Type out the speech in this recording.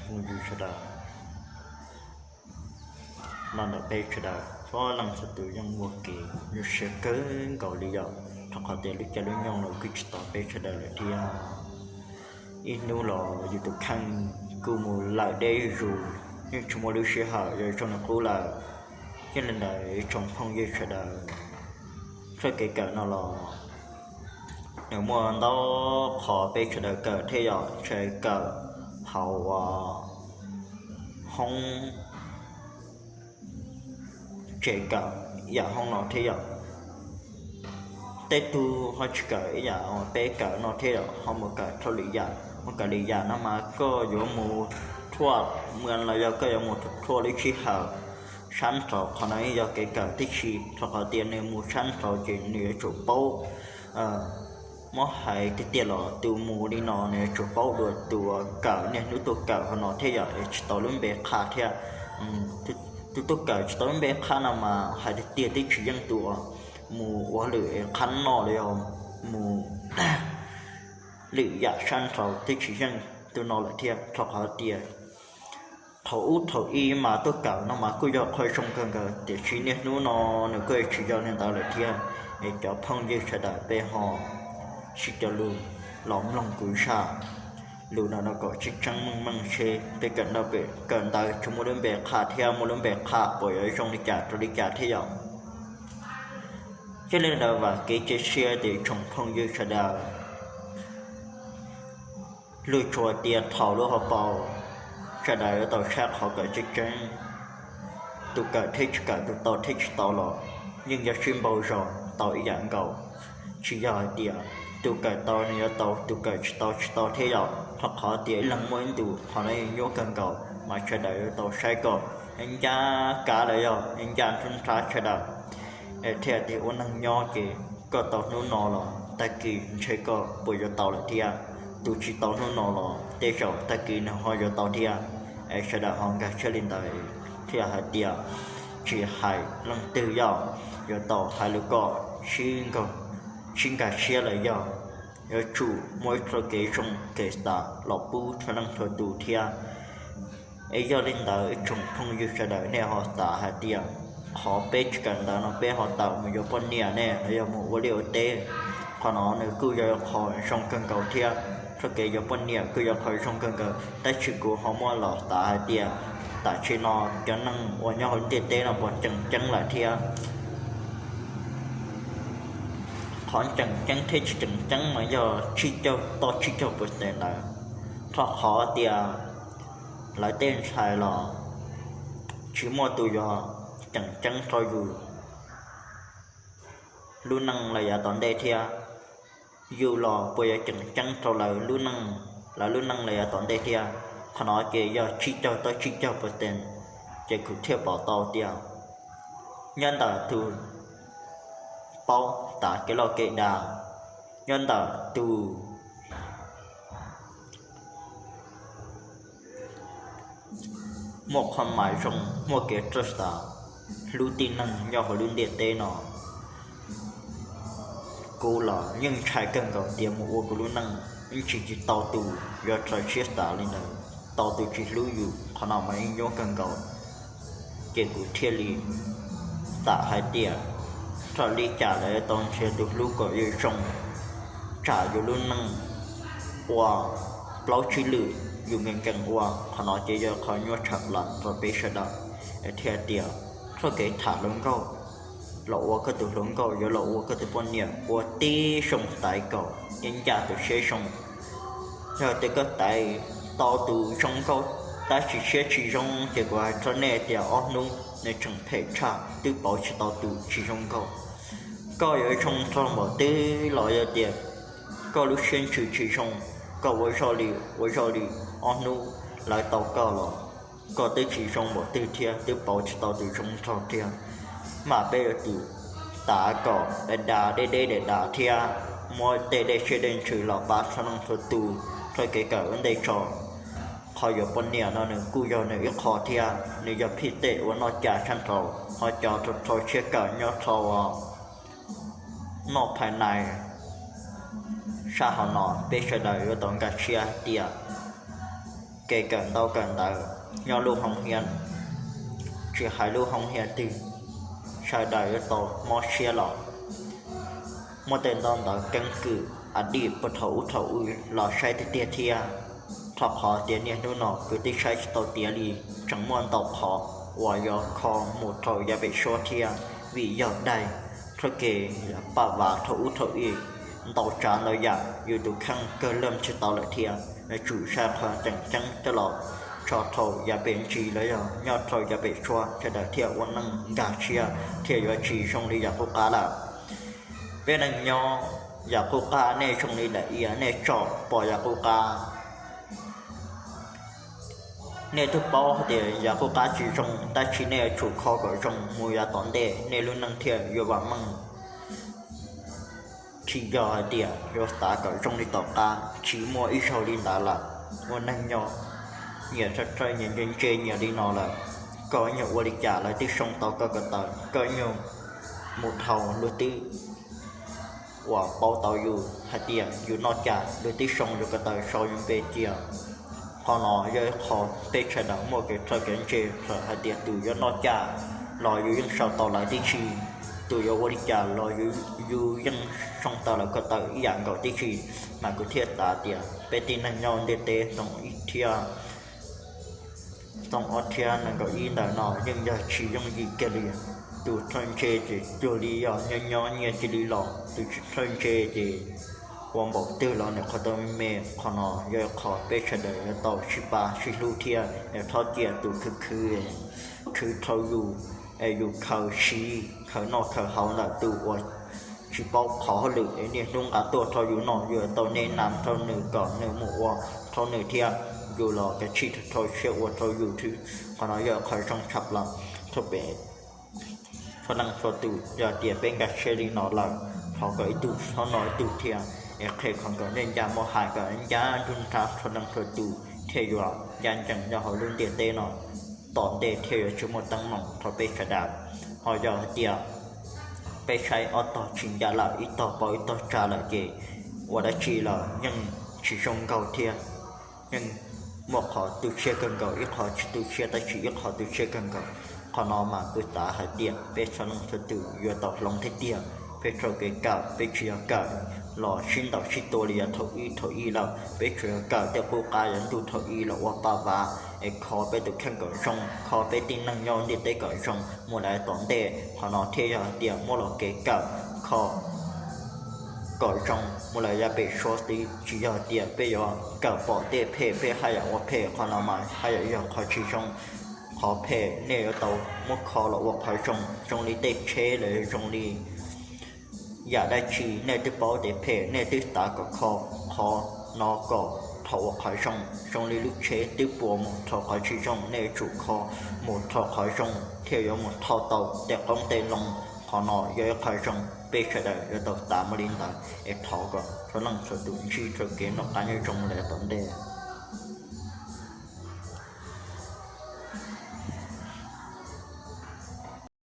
Phooj ywg sawv daws, los ntawm peb sawv daws txhua leej txhua tus yeej muaj kev nyuaj siab kawg nkaus li yom, rau qhov tias lub caij lub nyoog los kuj tsis tos peb sawv daws lawm thiab. Ib hnub los yus tus kheej kuj mus lawm deb zuj zus, yeej tsis muaj lub sij hawm yuav zoo li qub lawm. Yog li ntawd tsoom phooj ywg sawv daws, txoj kev kawm no los nws muaj ntau qhov peb sawv daws kawm thiab yom, tsis hais kawm hauv hoob, tsis hais kawm ib yam hoob no thiab yom. Tej tug ho tsis kawm ib yam peb kawm no thiab yom, ho mus kawm rau lwm yam, mus kawm lwm yam no mas koj yuav mus thuaj mus los yog koj yuav mus thuaj lub sij hawm sab nraud, qhov no yeej yog kev kawm tib si, rau qhov tias nws mus sab nraud ces nws yuav tsum paub. Muab hais tiag tiag los tus mus li no nws yuav tsum paub dua tus uas kawm niaj hnub tuaj kawm hauv no thiab yom, es tsis tau lub npe qhab thiab. Tus tuaj kawm tsis tau lub npe qhab no mas hais tiag tiag twb tsis yeej tus uas mus ua lwm qhab noj los yog mus lwm yam sab nraud, twb tsis yeej tus no lawm thiab, rau qhov tias thaum ub thaum ub mas tuaj kawm no mas kuj yog qhov zoo kawg nkaus, tiam sis niaj hnub no nws kuj tsis yog li ntawd lawm thiab. Es cov phooj ywg sawv daws peb ho sib cov lus los mloog kuv zaj lus no no kom tseeb tseeb meej meej seb peb kawm ntawv tsis muaj lub npe qhab thiab muaj lub npe qhab puas yuav zoo li cas rau li cas thiab yom. Yog li ntawd vam kev cia siab tias tsoom phooj ywg sawv daws, luag tsuas tias thaum lub hauv paus, sawv daws yuav tau saib qhov kawm tseeb tseeb. Tus kawm thiab tsis kawm, tus tau thiab tsis tau los yeej yog sib npaug zog tau ib yam nkaus. Tsis yog hais tias tus kawm tau nws yuav tau, tus kawm tsis tau tsis tau thiab yom, rau qhov tias ib leeg muaj ib ntus, qhov no yeej nyuaj kawg nkaus mas sawv daws yuav tau saib kom ncaj qab los yog ncaj nruab nrab sawv daws. Es thiaj tias ua neeg nyob ces koj tau hnub no los tag kis ntshe koj puas yuav tau lawm thiab, tus tsis tau hnub no los tej zaum tag kis nws ho yuav tau thiab. Es sawv daws ho nkag siab li ntawd, thiaj hais tias tsis hais leej twg yog yuav tau hais lus kom sib nkag siab los yog yuav tsum muaj ib txoj kev zoo kev xav los pub rau leej txhua tus thiab. Es yog li ntawd ib tsoom phooj ywg sawv daws nej ho xav hais tias qhov peb tsis kawm ntawv no peb ho tawm mus yuav poj niam ne los yog mus ua liaj ua teb, qhov no nws kuj yog qhov zoo kawg nkaus thiab. Txoj kev yuav poj niam kuj yog qhov zoo kawg nkaus, tab sis kuv ho muab los xav hais tias tam sim no cov neeg uas nyob hauv ntiaj teb no puas tseem ceeb lawm thiab. Qhov tseem ceeb thiab tsis tseem ceeb mas yog tsib caug tau tsib caug percent ntawd, rau qhov tias lawv tej ntxhais los tsis muaj tus yuav tseem ceeb rau yus lub neej los yav tom ntej thiab. Yus los puas yuav tseem ceeb rau lawv lub neej, lawv lub neej los yav tom ntej thiab. Qhov no ces yog tsib caug tau tsib caug percent, ces kuv thiaj pom tau tias nyob ntawm tus paub tav kev loj kev dav, nyob ntawm tus muaj qhov mais zoo, muaj kev txawj xav, hlub tib neeg nyob hauv lub ntiaj teb no, kuv los yeej ntshai kawg nkaus tias mus ua kuv lub neej yeej tsis tau tus yuav raws siab xav li ntawd, tau tus tsis hlub yus, qhov no mas yeej nyuaj kawg nkaus. Ces kuv thiaj li xav hais tias raws li cas los yuav tau nrhiav tus hlub kom yuav zoo, tsam yus lub neej ua plaub tsib lwm yus nkees nkees ua. Qhov no ces yog qhov nyuaj tshaj plaws rau peb sawv daws, es thiaj tias txoj kev tham hluas nkauj los ua koj tus hluas nkauj, yuav los ua koj tus poj niam ua tib zoo tais kom ib ncaj tus siab zoo. Yog tias koj tais tau tus zoo nkauj tab sis siab tsis zoo ces kuv hais rau nej tias ob hnub nws tseem phem tshaj twb pauv tsis tau tus tsis zoo nkauj. Koj yuav zoo nraug npaum twg los yog tias koj lub siab ntsws tsis zoo, koj ua zoj li ua zoj li, ob hnub lawv tau koj los koj twb tsis zoo npaum twg thiab, twb pauv tsis tau tus zoo nraug thiab. Mas peb yuav tsum tav kom da da deb deb da da thiab muab tej dej siab dej ntsws los pab txhua leej txhua tus txoj kev kawm ua ntej tso. Qhov yuav poj niam no nws kuj yog nws ib qho thiab, nws yog phij tej uas noj cas sab nraud, ho cov rau rau siab kawm nyob rau noj phais nais sab hauv no. Peb sawv daws yuav tau nkag siab hais tias kev kawm ntau kawm ntawv nyob lub hoo hias, tsis hais lub hoo hias twg, sawv daws yuav tau mob siab los muaj tej ntau ntawv keeb kwm a dij puag thaum ub thaum ub los saib tiag tiag thiab. Rau qhov tias niaj hnub no kuv twb saib tsis tau tiav li, tseem muaj ntau qhov uas yuav kho mus rau yav pem suab thiab, vim yog daim txoj kev paj vav thaum ub thaum ub ntau tsav ntau yam, yus tus kheej kawg leej tsis tau lawm thiab. Yuav tsum saib qhov tseem ceeb coj los tso rau yav pem ntsis los yog nyob rau yav pem suab, sawv daws thiaj ua neej nkag siab thiaj yuav tsis zoo li yam qub qab lawm. Peb neej nyob yam qub qab nej zoo li daim iav, nej tsom pom yam qub qab, nej twb paub hais tias yam qub qab tsis zoo, tab sis nej yuav tsum kho kom zoo mus yav tom ntej nej lub neej thiaj yuav vam meej. Tsis yog hais tias yuav xav kom zoo li tom qab, tsis muaj ib zaug li ntawd lawm. Ua neej nyob nyias ntse ntse nyias li no lawm, koj nyuag ua li cas lawv twb sau tau koj ko taw, koj nyuag mus dhau luag twb uas paub tau yus hais tias yus noj cas, luag twb sau yus ko taw sau yus npe cia. Qhov no yog ib qho peb sawv daws muaj kev txawj kev ntse, txawm hais tias tus yuav noj cas los yus yeej sau tau lawv tib si, tus yuav ua li cas los yus yeej sau tau lawv ko taw ib yam nkaus tib si. Mas kuv thiaj xav tias peb tib neeg nyob ntiaj teb ntoo ib thiab ntoo ob thiab nees nkaum ib ntawm no yeej yog tsis yooj yim kiag li. Tus txawj ntse ces cuag li yog nyob nyob nyiaj cia li los, tus tsis txawj ntse ces ua npaum twg los nws qhov tau me me. Qhov no yog qhov peb sawv daws yuav tau sib pab sib hlub thiab, yuav txhob cia tus khwv khwv, khwv rau yus, es yus khaws siv khaws noj khaws haus ntawm tus uas tsis paub qhov hauj lwm es niaj hnub nqa tuaj rau yus no, yuav tau nej nam rau nws kom nws mus ua rau nws thiab, yus los kav tsij rau siab ua rau yus xwb. Qhov no yog qhov zoo tshaj plaws rau peb txhua leej txhua tus. Yog tias peb nkag siab li no lawm, thov kom ib tug txhob noj ib tug thiab, es qhia kom nkawd nej ncaj muaj hais kom ncaj nruab nrab txhua leej txhua tus thiaj yuav ncaj ncees nyob hauv lub ntiaj teb no, tom ntej thiaj yuav tsis muaj teeb meem rau peb sawv daws. Ho yog hais tias peb saib ob tog tsis ncaj lawm, ib tog paub ib tog tsa lawm ces ua dab tsi los yeej tsis zoo nkaus thiab. Yeej muaj qhov tu siab kawg nkaus, ib qho tsis tu siab tab sis ib qho tu siab kawg nkaus. Qhov no mas kuv xav hais tias peb txhua leej txhua tus yuav tau hloov tiag tiag. Peb rau kev kawm, peb tsis yog kawm los sib ntaus sib tua li yog thaum ib thaum ib lawm, peb tsuas yog kawm tej qub qab yav ntuj thaum ib los ua paj vav es kho peb tus kheej kom zoo, kho peb tib neeg nyob ntiaj teb kom zoo mus lawm tom ntej. Qhov no thiaj yog hais tias muab los kev kawm kho kom zoo mus lawm yav pem suab xwb, tsis yog tias peb yuav kawm pom tej phem peb haj yam ua phem, qhov no mas haj yam yog qhov tsis zoo. Qhov phem nej yuav tau muab kho los ua qhov zoo, zoo li tej tsheb los zoo li yam dab tsi nej twb paub tias phem, nej twb xav kom kho qhov no kom dhau ua qhov zoo. Zoo li lub tsheb twb puas mus dhau qhov tsis zoo, nej yuav tsum kho mus dhau qhov zoo thiaj yuav mus thauj tau tej qoob tej loo. Qhov no yog ib qho zoo, peb sawv daws yuav tau xav muaj li ntawd es thov kom txhua leej txhua tus ntsib txoj kev noj qab nyob zoo mus lawm tom ntej.